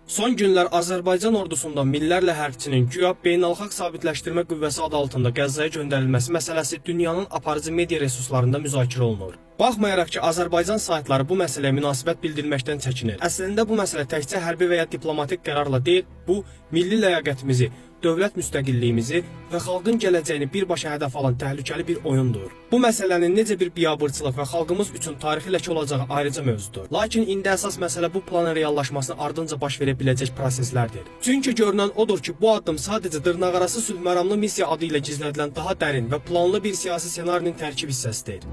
Son günlər Azərbaycan ordusundan minlərlə hərbçinin güya beynəlxalq sabitləşdirmə qüvvəsi adı altında Qəzzaya göndərilməsi məsələsi dünyanın aparıcı media resurslarında müzakirə olunur. Baxmayaraq ki, Azərbaycan saytları bu məsələyə münasibət bildirməkdən çəkinir. Əslində bu məsələ təkcə hərbi və ya diplomatik qərarla deyil, bu milli ləyaqətimizi, dövlət müstəqilliyimizi və xalqın gələcəyini birbaşa hədəf alan təhlükəli bir oyundur. Bu məsələnin necə bir biabırçılıq və xalqımız üçün tarixi ləkə olacağı ayrıca mövzudur. Lakin indi əsas məsələ bu planın reallaşmasının ardınca baş verə biləcək proseslərdir. Çünki görünən odur ki, bu addım sadəcə dırnaqarası sülhməramlı missiya adı ilə gizlədilən daha dərin və planlı bir siyasi ssenarinin tərkib hissəsidir.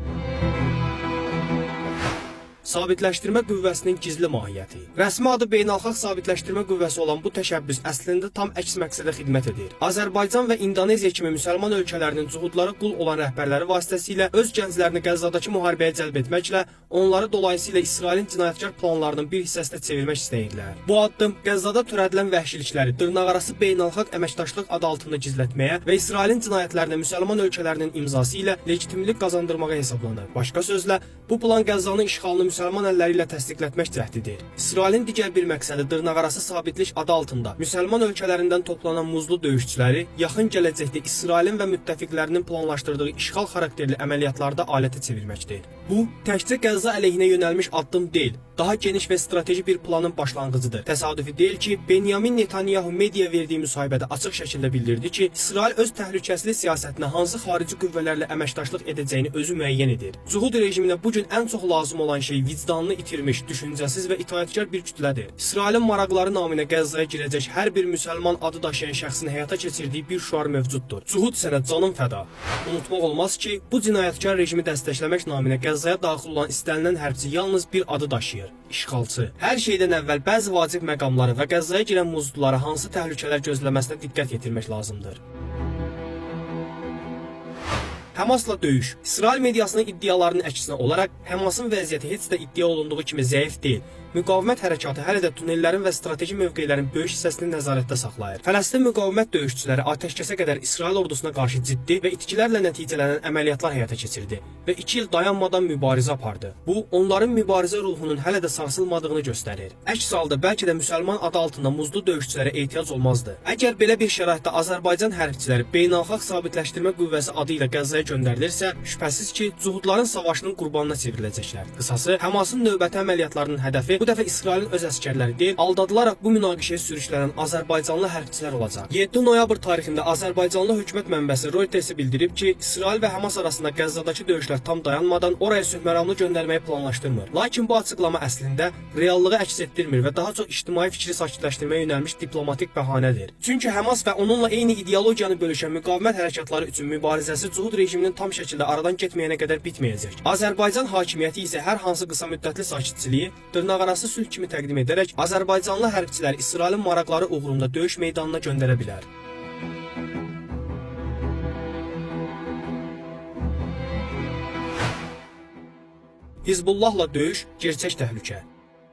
Sabitləşdirmə qüvvəsinin gizli mahiyyəti. Rəsmi adı beynəlxalq sabitləşdirmə qüvvəsi olan bu təşəbbüs əslində tam əks məqsədə xidmət edir. Azərbaycan və İndoneziya kimi müsəlman ölkələrinin cuhudlara qul olan rəhbərləri vasitəsilə öz gənclərini Qəzzadakı müharibəyə cəlb etməklə onları dolayısıyla İsrailin cinayətkar planlarının bir hissəsinə çevirmək istəyirlər. Bu addım Qəzzada törədilən vəhşilikləri dırnaqarası beynəlxalq əməkdaşlıq adı altında gizlətməyə və İsrailin cinayətlərinə müsəlman ölkələrinin imzası ilə legitimlik qazandırmağa hesablanır. Başqa sözlə, bu plan Qəzzanın işğalını müsəlman əlləri ilə təsdiqlətmək cəhdidir. İsrailin digər bir məqsədi dırnaqarası sabitlik adı altında müsəlman ölkələrindən toplanan muzlu döyüşçüləri yaxın gələcəkdə İsrailin və müttəfiqlərinin planlaşdırdığı işğal xarakterli əməliyyatlarda alətə çevirməkdir. Bu, təkcə Qəzza əleyhinə yönəlmiş addım deyil, daha geniş və strateji bir planın başlanğıcıdır. Təsadüfi deyil ki, Benyamin Netanyahu media verdiyi müsahibədə açıq şəkildə bildirdi ki, İsrail öz təhlükəsizlik siyasətinə hansı xarici qüvvələrlə əməkdaşlıq edəcəyini özü müəyyən edir. Cuhud rejiminə bu gün ən çox lazım olan şey vicdanını itirmiş, düşüncəsiz və itaətkar bir kütlədir. İsrailin maraqları naminə Qəzzaya girəcək hər bir müsəlman adı daşıyan şəxsin həyata keçirdiyi bir şüar mövcuddur. Cuhud sənə canım fəda. Unutmaq olmaz ki, bu cinayətkar rejimi dəstəkləmək naminə Qəzzaya daxil olan istənilən hərbçi yalnız bir adı daşıyır: işğalçı. Hər şeydən əvvəl bəzi vacib məqamları və Qəzzaya girən muzlulara hansı təhlükələr gözləməsinə diqqət yetirmək lazımdır. Həmasla döyüş. İsrail mediasının iddialarının əksinə olaraq Həmasın vəziyyəti heç də iddia olunduğu kimi zəif deyil. Müqavimət hərəkatı hələ də tunellərin və strateji mövqelərin böyük hissəsini nəzarətdə saxlayır. Fələstin müqavimət döyüşçüləri atəşkəsə qədər İsrail ordusuna qarşı ciddi və itkilərlə nəticələnən əməliyyatlar həyata keçirdi və 2 il dayanmadan mübarizə apardı. Bu, onların mübarizə ruhunun hələ də sarsılmadığını göstərir. Əks halda bəlkə də müsəlman adı altında muzlu döyüşçülərə ehtiyac olmazdı. Əgər belə bir şəraitdə Azərbaycan hərbçiləri beynəlxalq sabitləşdirmə qüvvəsi adı ilə Qəzzaya göndərilirsə, şübhəsiz ki, cuhudların savaşının qurbanına çevriləcəklər. Qısası, Həmasın növbəti əməliyyatlarının hədəfi bu dəfə İsrailin öz əsgərləri deyil, aldadılaraq bu münaqişəyə sürüklənən azərbaycanlı hərbçilər olacaq. 7 noyabr tarixində azərbaycanlı hökumət mənbəsi Reuters-ə bildirib ki, İsrail və Həmas arasında Qəzzadakı döyüşlər tam dayanmadan oraya sülhməramlı göndərməyi planlaşdırmır. Lakin bu açıqlama əslində reallığı əks etdirmir və daha çox ictimai fikri sakitləşdirməyə yönəlmiş diplomatik bəhanədir. Çünki Həmas və onunla eyni ideologiyanı bölüşən müqavimət hərəkatları üçün mübarizəsi Cuhud rejiminin tam şəkildə aradan getməyənə qədər bitməyəcək. Azərbaycan hakimiyyəti isə hər hansı qısa müddətli sakitçiliyi dırnaqarası sülh kimi təqdim edərək azərbaycanlı hərbçiləri İsrailin maraqları uğrunda döyüş meydanına göndərə bilər. Hizbullahla döyüş gerçək təhlükə.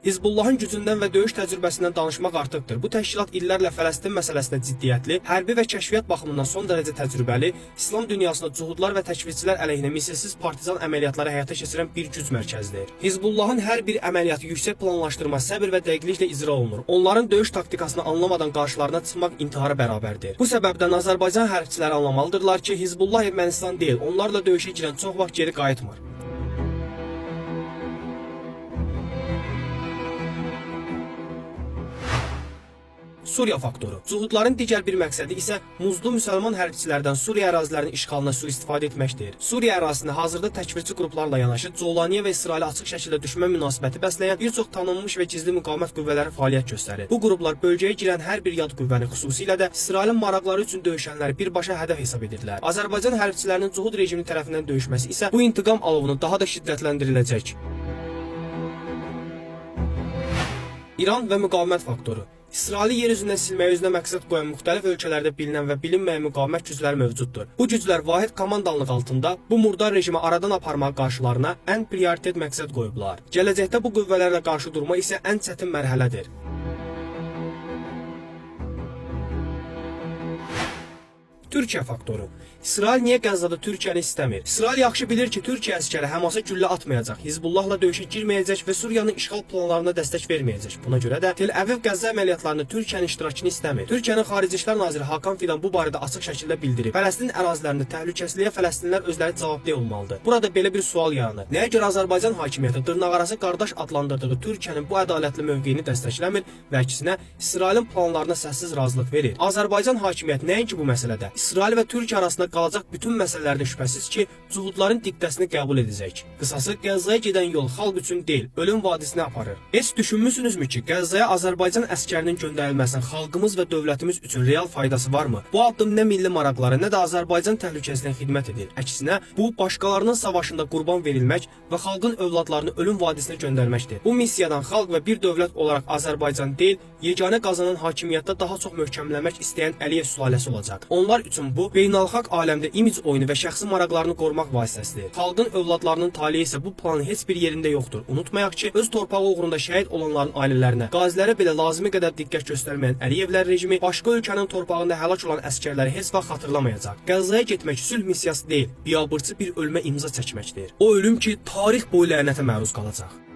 Hizbullahın gücündən və döyüş təcrübəsindən danışmaq artıqdır. Bu təşkilat illərlə Fələstin məsələsinə ciddiyyətli, hərbi və kəşfiyyat baxımından son dərəcə təcrübəli, İslam dünyasında cuhudlar və təkfirçilər əleyhinə misilsiz partizan əməliyyatları həyata keçirən bir güc mərkəzidir. Hizbullahın hər bir əməliyyatı yüksək planlaşdırma, səbir və dəqiqliklə icra olunur. Onların döyüş taktikasını anlamadan qarşılarına çıxmaq intihara bərabərdir. Bu səbəbdən Azərbaycan hərbçiləri anlamalıdırlar ki, Hizbullah Ermənistan deyil, onlarla döyüşə girən çox vaxt geri qayıtmır. Suriya faktoru. Cuhudların digər bir məqsədi isə muzlu müsəlman hərbçilərdən Suriya ərazilərinin işğalına sui-istifadə etməkdir. Suriya ərazisində hazırda təkfirçi qruplarla yanaşı Colaniyə və İsrailə açıq şəkildə düşmən münasibəti bəsləyən bir çox tanınmış və gizli müqavimət qüvvələri fəaliyyət göstərir. Bu qruplar bölgəyə girən hər bir yad qüvvəni, xüsusilə də İsrailin maraqları üçün döyüşənləri birbaşa hədəf hesab edirlər. Azərbaycan hərbçilərinin Cuhud rejimi tərəfindən döyüşməsi isə bu intiqam alovunu daha da şiddətləndiriləcək. İran və müqavimət faktoru. İsraili yer üzündən silməyi özünə məqsəd qoyan müxtəlif ölkələrdə bilinən və bilinməyən müqavimət gücləri mövcuddur. Bu güclər vahid komandanlıq altında bu murdar rejimi aradan aparmağa qarşılarına ən prioritet məqsəd qoyublar. Gələcəkdə bu qüvvələrlə qarşı durma isə ən çətin mərhələdir. Türkiyə faktoru. İsrail niyə Qəzzada Türkiyəni istəmir? İsrail yaxşı bilir ki, Türkiyə əskəri Həmasa güllə atmayacaq, Hizbullahla döyüşə girməyəcək və Suriyanın işğal planlarına dəstək verməyəcək. Buna görə də Tel Əviv Qəzza əməliyyatlarında Türkiyənin iştirakını istəmir. Türkiyənin Xarici İşlər naziri Hakan Fidan bu barədə açıq şəkildə bildirib. Fələstin ərazilərində təhlükəsizliyə fələstinlilər özləri cavabdeh olmalıdır. Burada belə bir sual yaranır. Nəyə görə Azərbaycan hakimiyyəti dırnaqarası qardaş adlandırdığı Türkiyənin bu ədalətli mövqeyini dəstəkləmir və əksinə İsrailin planlarına səssiz razılıq verir? Azərbaycan hakimiyyəti nəinki bu məsələdə İsrail və Türkiyə arasında qalacaq bütün məsələlərdə şübhəsiz ki, cuhudların diktəsini qəbul edəcək. Qısası, Qəzzaya gedən yol xalq üçün deyil, ölüm vadisinə aparır. Heç düşünmüsünüzmü ki, Qəzzaya Azərbaycan əskərinin göndərilməsinin xalqımız və dövlətimiz üçün real faydası varmı? Bu addım nə milli maraqlara, nə də Azərbaycan təhlükəsizliyinə xidmət edir. Əksinə, bu başqalarının savaşında qurban verilmək və xalqın övladlarını ölüm vadisinə göndərməkdir. Bu missiyadan xalq və bir dövlət olaraq Azərbaycan deyil, yeganə qazanan hakimiyyətdə daha çox möhkəmlənmək istəyən Əliyev sülaləsi olacaq. Onlar üçün bu beynəlxalq aləmdə imic oyunu və şəxsi maraqlarını qorumaq vasitəsidir. Xalqın övladlarının taleyi isə bu planın heç bir yerində yoxdur. Unutmayaq ki, öz torpağı uğrunda şəhid olanların ailələrinə, qazilərə belə lazımi qədər diqqət göstərməyən Əliyevlər rejimi başqa ölkənin torpağında həlak olan əsgərləri heç vaxt xatırlamayacaq. Qəzzaya getmək sülh missiyası deyil, biabırçı bir ölümə imza çəkməkdir. O ölüm ki, tarix boyu lənətə məruz qalacaq.